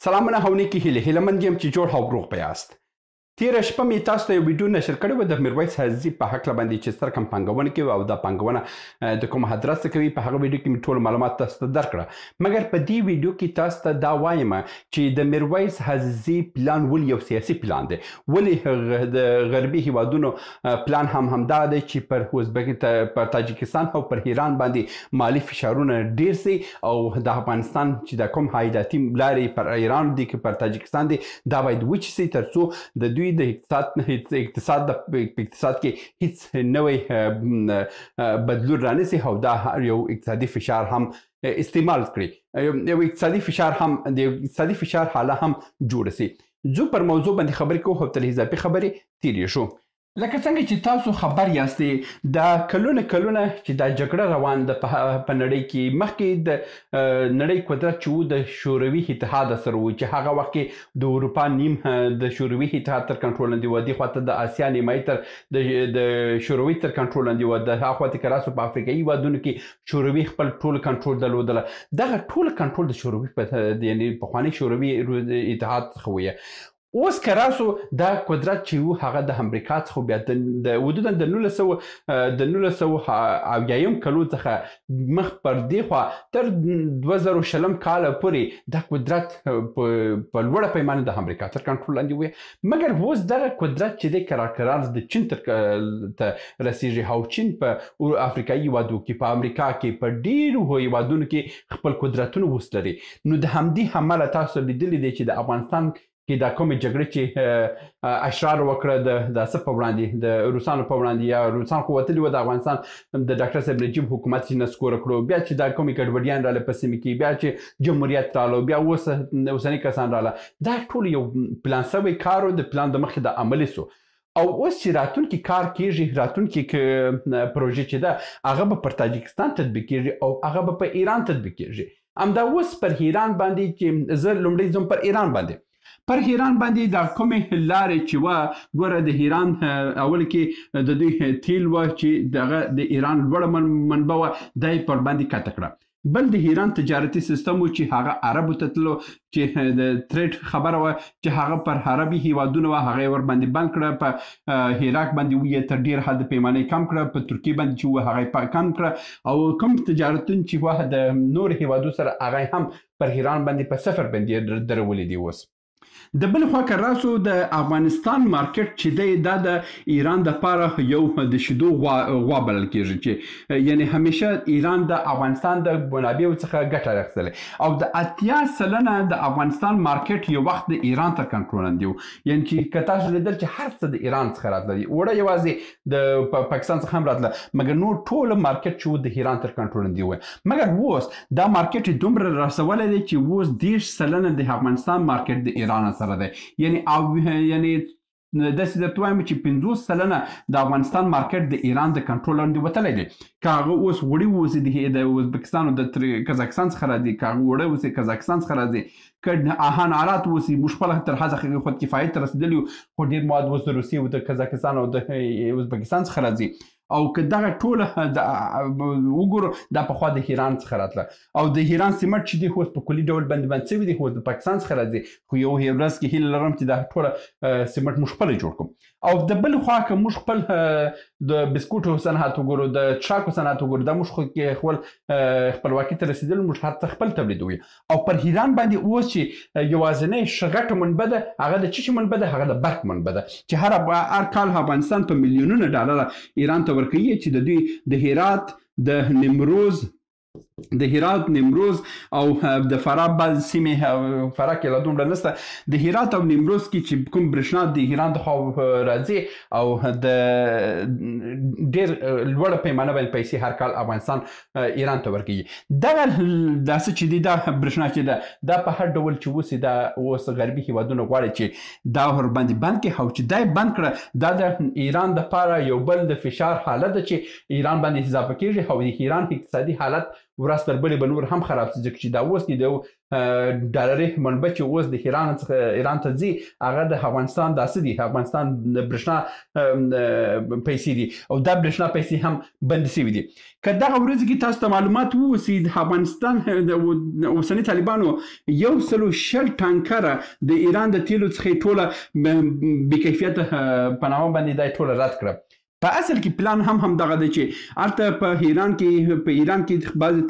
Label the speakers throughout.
Speaker 1: سلامونه او نیکې هیلې، هیله مند یم چې جوړ او روغ به یاست. تېره شپه مې تاسو ته یو ویډیو نشر کړې وه د میرویس حزي په هکله باندې چې ستر کم پانګونه کوي او دا پانګونه د کوم ادرس څخه کوي. په هغه ویډیو کې مې ټول معلومات تاسو ته درکړه، مګر په دې ویډیو کې تاسو ته دا وایم چې د میرویس حزي پلان ولې یو سیاسي پلان دی، ولې د غربي هیوادونو پلان هم همدا دی چې پر پر تاجکستان او پر ایران باندې مالي فشارونه ډیر سي او د افغانستان چې د کوم عایداتي لارې پر ایران دي که پر تاجکستان دي دا باید وچ سي ترڅو د دوی د اقتصاد اقتصاد کې هیڅ نوی بدلون رانیسي او دا یو اقتصادي فشار هم استعمال کړي، یو اقتصادي فشار هم د اقتصادي فشار حاله هم جوړ سي. ځو پر موضوع باندې خبرې کوو او تر اضافي خبرې تېرې شو. لکه څنګه چې تاسو خبر یاستئ دا کلونه کلونه چې دا جګړه روان ده په نړۍ کې، مخکې د نړۍ قدرت چې و د شوروي اتحاد سره و چې هغه وخت کې د اروپا نیم د شوروي اتحاد تر کنټرول لاندې و، دې خواته د آسیا نیمایي تر د شوروي تر کنټرول لاندې و، د هغه خواته که راسو په افریقایي هېوادونو کې شوروي خپل ټول کنټرول درلودله. دغه ټول کنټرول د شوروي یعنې پخواني شوروي اتحاد څخه و. اوس که راسو دا قدرت چې و هغه د امریکا څخه بیا د حدوداً د 1970 کلو څخه مخ پر دې خوا تر 2020 کاله پورې دا قدرت په لوړه پیمانه د امریکا تر کنټرول لاندې وي. مګر اوس دغه قدرت چې دی کرار کرار د چین تر ته رسیږي او چین په افریقایي هېوادو کې، په امریکا کې، په ډېرو هېوادونو کې خپل قدرتونه اوس لري. نو د همدې امله تاسو لیدلي دی چې د افغانستان کې دا کومې جګړې چې اشرار وکړه د څه په وړاندې، د روسانو په وړاندې، یا روسان خو وتلي وو د افغانستان د ډاکټر صاحب نجیب حکومت چې نسکوره کړو، بیا چې دا کومې ګډوډیان راغله په سیمې کې، بیا چې جمهوریت راغله، بیا اوس اوسني کسان راغله، دا ټول یو پلان سوی کار و، د پلان د مخې د عملي سو. او اوس چې راتلونکي کار کیږي، راتلونکي پروژې چې ده هغه به پر تاجکستان تطبیق کیږي او هغه به په ایران تطبیق کیږي. همدا اوس پر ایران باندې چې زه لومړی ځم پر ایران باندې، پر ایران باندې دا کومې لارې چې وه، ګوره د ایران اول کې د دوی تیل وه چې دغه د ایران لوړه منبع وه، دا یې پر باندې کته کړه. بل د ایران تجارتي سیستم و چې هغه عربو ته تلو، چې د تریډ خبره وه چې هغه پر عربي هیوادونو وه، هغه یې ورباندې بند کړه، په عراق باندې ویې تر ډېر حد پیمانه کم کړه، په ترکیې باندې چې وه هغه یې کم کړه، او کوم تجارتون چې وه د نورو هیوادو سره هغه یې هم پر ایران باندې په صفر باندې درولي دي. اوس د بل خوا که راسو د افغانستان مارکیټ چې دی دا د ایران د پاره یو د شیدو غوا بلل کیږي چې یعنی همیشه ایران د افغانستان د منابعو څخه ګټه اخیستلې او د 80% د افغانستان مارکیټ یو وخت د ایران تر کنټرول لاندې و. یعنی چې که تاسو لیدل چې هر څه د ایران څخه راتلل، اوړه یوازې د پاکستان څخه هم راتله، مګر نور ټول مارکیټ چې و د ایران تر کنټرول لاندې و. مګر اوس دا مارکیټ دومره رسولی دی چې اوس 30% د افغانستان مارکیټ د ایران سره دی، یعنی او یعنی داسې درته وایم چې 50% د افغانستان مارکیټ د ایران د کنټرول لاندې وتلی دی. که هغه اوس غوړي اوسي د ازبکستان او د قزاقستان څخه راځي، که هغه اوړه اوسي قزاقستان څخه راځي، که آهن آلات اوسي، موږ خپله تر حده خود کفایت ته رسېدلي یو، خو ډېر مواد اوس د روسیې او د قزاقستان او د ازبکستان څخه راځي. او که دغه ټوله وګورو دا پخوا د ایران څخه راتله او د ایران سیمټ چې دی اوس په کلي ډول باندې بند سوي دي، اوس د پاکستان څخه راځي. خو یو ورځ کې هیله لرم چې دا ټوله سیمټ موږ خپله جوړ کړو. او د بل خوا که موږ خپل د بسکوټو صنعت وګورو، د څښاکو صنعت وګورو، دا موږ خو کې خپل خپلواکي ته رسېدلو، موږ هر څه خپل تولیدوو. او پر ایران باندې اوس چې یوازینۍ غټه منبع ده هغه د څه شي منبع ده؟ هغه د برق منبع ده چې هر کال افغانستان په میلیونونه ډالر ایران ته ورکوي چې د دوی د هرات د نیمروز د هرات نیمروز او د فراه بعض سیمې، فراه کې لا دومره نشته، د هرات او نیمروز کې چې کوم برېښنا د ایران د خوا راځي او د ډېر لوړه پیمانه باندې پیسې هر کال افغانستان ایران ته ورکوي. دغه داسې چې دی دا برېښنا چې ده دا په هر ډول چې اوسي دا اوس غربي هېوادونه غواړي چې دا ورباندې بند کړي، او چې دا یې بند کړه دا د ایران دپاره یو بل د فشار حالت ده چې ایران باندې اضافه کېږي او د ایران اقتصادي حالت ورځ تر بلې به نور هم خراب شي، ځکه چې دا اوس د ډالري منبع چې اوس د ایران څخه ایران ته ځي هغه د افغانستان داسې دي، افغانستان د برېښنا پیسې دي او دا برېښنا پیسې هم بندې شوې دي. که دغه ورځ کې تاسو ته معلومات واوسي، د افغانستان د اوسني طالبانو 120 ټانکره د ایران د تیلو څخه ټوله بې کیفیته په نامه باندې دا ټوله رد کړه. په اصل کې پلان هم همدغه دی چې هلته په ایران کې بعضې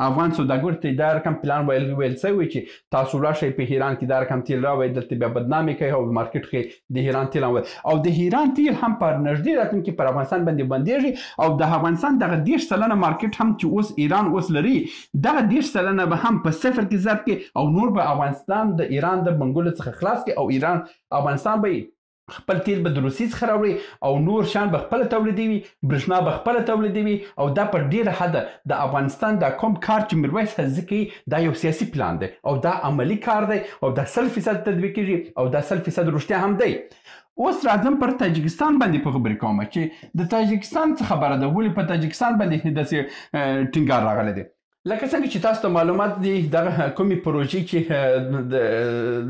Speaker 1: افغان سوداګر ته دا رقم پلان ویل شوی چې تاسو ولاړ شئ په ایران کې دا رقم تیل راوړئ، دلته بیا بدنامې کوي او مارکیټ کې د ایران تیل هم او د ایران تیل هم په نږدې راتلونکي پر افغانستان باندې بندېږي او د افغانستان دغه 30% مارکیټ هم چې اوس ایران اوس لري دغه 30% به هم په صفر کې ضرب کړي او نور به افغانستان د ایران د منګولو څخه خلاص کړي او ایران افغانستان به خپل تیل به د روسیې څخه راوړي او نور شیان به خپله تولیدوي، برېښنا به خپله تولیدوي او دا پر ډېره حده د افغانستان دا کوم کار چې میرویس حزي کوي دا یو سیاسي پلان دی او دا عملي کار دی او دا 100% تطبیقېږي او دا 100% رښتیا هم دی. اوس راځم پر تاجکستان باندې په خبرې کوم چې د تاجکستان څه خبره ده، ولې په تاجکستان باندې داسې ټینګار راغلی دی. لکه څنګه چې تاسو ته معلومات دي دغه کومې پروژې چې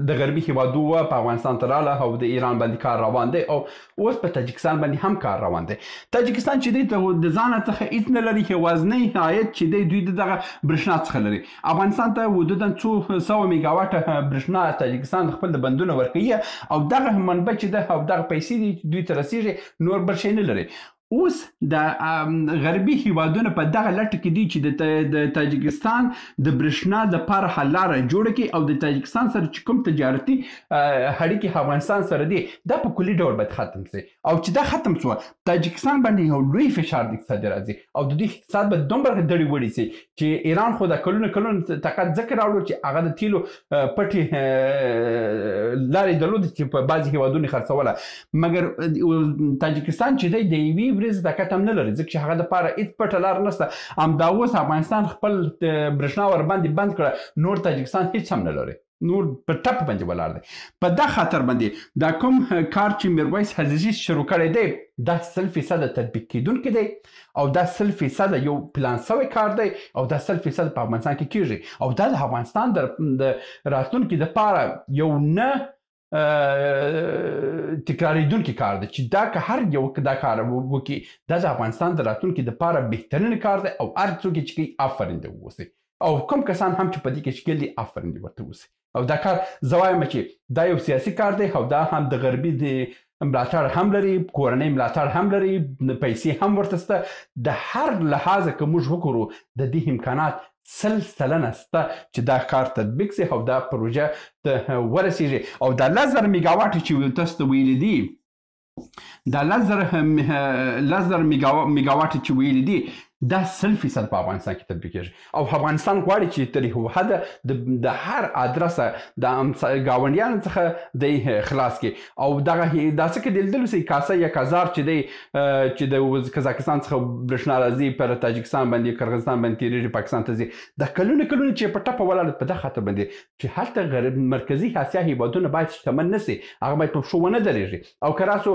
Speaker 1: د غربي هیوادو وه په افغانستان ته راغله او د ایران باندې کار روان دی او اوس په تاجکستان باندې هم کار روان دی. تاجکستان چې دی د ځانه څخه هیڅ نه لري، یوازنی عاید چې دی دوی د دغه برېښنا څخه لري. افغانستان ته حدوداً څو سوه میګاواټه برېښنا تاجکستان خپل د بندونه ورکوي او دغه منبع چې ده او دغه پیسې دي چې دوی ته رسېږي، نور بل شی نه لري. اوس د غربي هیوادونه په دغه لټه کې دي چې د تاجکستان د برېښنا دپاره حل لاره جوړه کړي او د تاجکستان سره چې کوم تجارتي اړیکې افغانستان سره دي دا په کلي ډول باید ختم شي او چې دا ختم شوه تاجکستان باندې یو لوی فشار د اقتصادي راځي او د دوی اقتصاد به دومره دړې وړې شي چې ایران خو دا کلونه کلونه طاقت ځکه راوړو چې هغه د تیلو پټې لارې درلودې چې په بعضې هیوادونو خرڅوله، مګر تاجکستان چې دی د یوې ورځې طاقت هم نه لري ځکه چې هغه دپاره هېڅ پټه لار نشته. همدا اوس افغانستان خپل برېښنا ورباندې بند کړه، نور تاجکستان هېڅ هم نه لري، نور په ټپ باندې ولاړ دی. په دا خاطر باندې دا کوم کار چې میرویس حزیزي شروع کړی دی دا 100% تطبیق کېدونکی دی او دا 100% یو پلان شوی کار دی او دا 100% په افغانستان کې کېږي او دا د افغانستان د راتلونکي دپاره یو نه تکرارېدونکی کار دی چې دا که هر یو دا کار وکړي دا د افغانستان د راتلونکي دپاره بهترین کار دی او هر څوک چې کوي آفرین دی واوسي او کوم کسان هم چې په دې کې ښکېل دي آفرین دې ورته اوسي. او دا کار زه وایم چې دا یو سیاسي کار دی او دا هم د غربي د ملاتړ هم لري، کورنۍ ملاتړ هم لري، پیسې هم ورته شته. د هر لحاظه که موږ وګورو د دې امکانات 100% شته چې دا کار تطبیق شي او دا پروژه ته ورسېږي. او دا 10,000 میګاواټ چې تاسو ته ویلي دي، دا 10,000 میګاواټ چې ویلي دي دا 100% په افغانستان کې تطبیقېږي او افغانستان غواړي چې تر یو حده د هر ادرسه د ګاونډیانو څخه دی خلاص کړي. او دغه دا څه کې د لیدلو سي کاسه یا کازار چې دی چې د قزاقستان څخه برېښنا راځي پر تاجکستان باندې قرغیزستان باندې تېرېږي پاکستان ته ځي، دا کلونه کلونه چې په ټپه ولاړ په دا خاطر باندې چې هلته غرب مرکزي اسیا هېوادونه باید شتمن نه سي، هغه باید په پښو ونه درېږي. او که راسو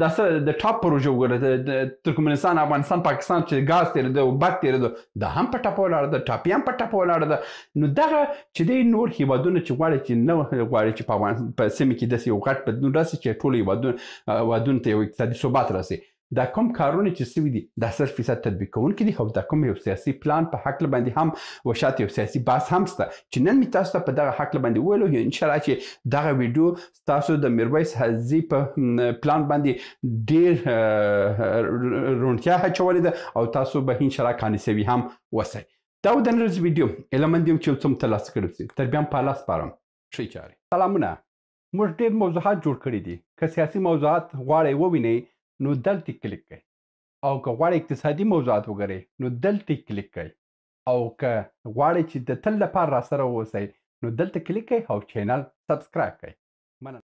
Speaker 1: دا څه د ټاپ پروژه وګوره، د ترکمنستان افغانستان پاکستان چې ګاز تېرېده او برق تېرېده دا هم په ټپه ولاړه ده، ټاپي هم په ټپه ولاړه ده. نو دغه چې دی نور هېوادونه چې غواړي چې نه غواړي چې په افغانستان په سیمې کې داسې یو غټ بدلون راسي چې ټولو هېوادونو ته یو اقتصادي ثبات راسي، دا کوم کارونه چې سوي دي دا 100% تطبیق کوونکي دي او دا کوم یو سیاسي پلان په هکله باندې هم وشاته یو سیاسي بحث هم شته چې نن مې تاسو ته په دغه هکله باندې وویلو. انشاءالله چې دغه ویډیو ستاسو د میرویس حزي په پلان باندې ډېر روڼتیا اچولې ده او تاسو به انشاءالله قانع سوي هم وسئ. دا و د نن ورځې ویډیو، هیله مند یم چې یو څه مو ترلاسه کړي وسي. تر بیا هم په الله سپارم، ښې چارې. سلامونه. موږ ډېر موضوعات جوړ کړي دي، که سیاسي موضوعات غواړئ ووینئ نو دلته کلیک کړئ، او که غواړئ اقتصادي موضوعات وګورئ نو دلته کلیک کړئ، او که غواړئ چې د تل لپاره راسره واوسئ نو دلته کلیک کړئ او چینل سبسکرایب کړئ. مننه.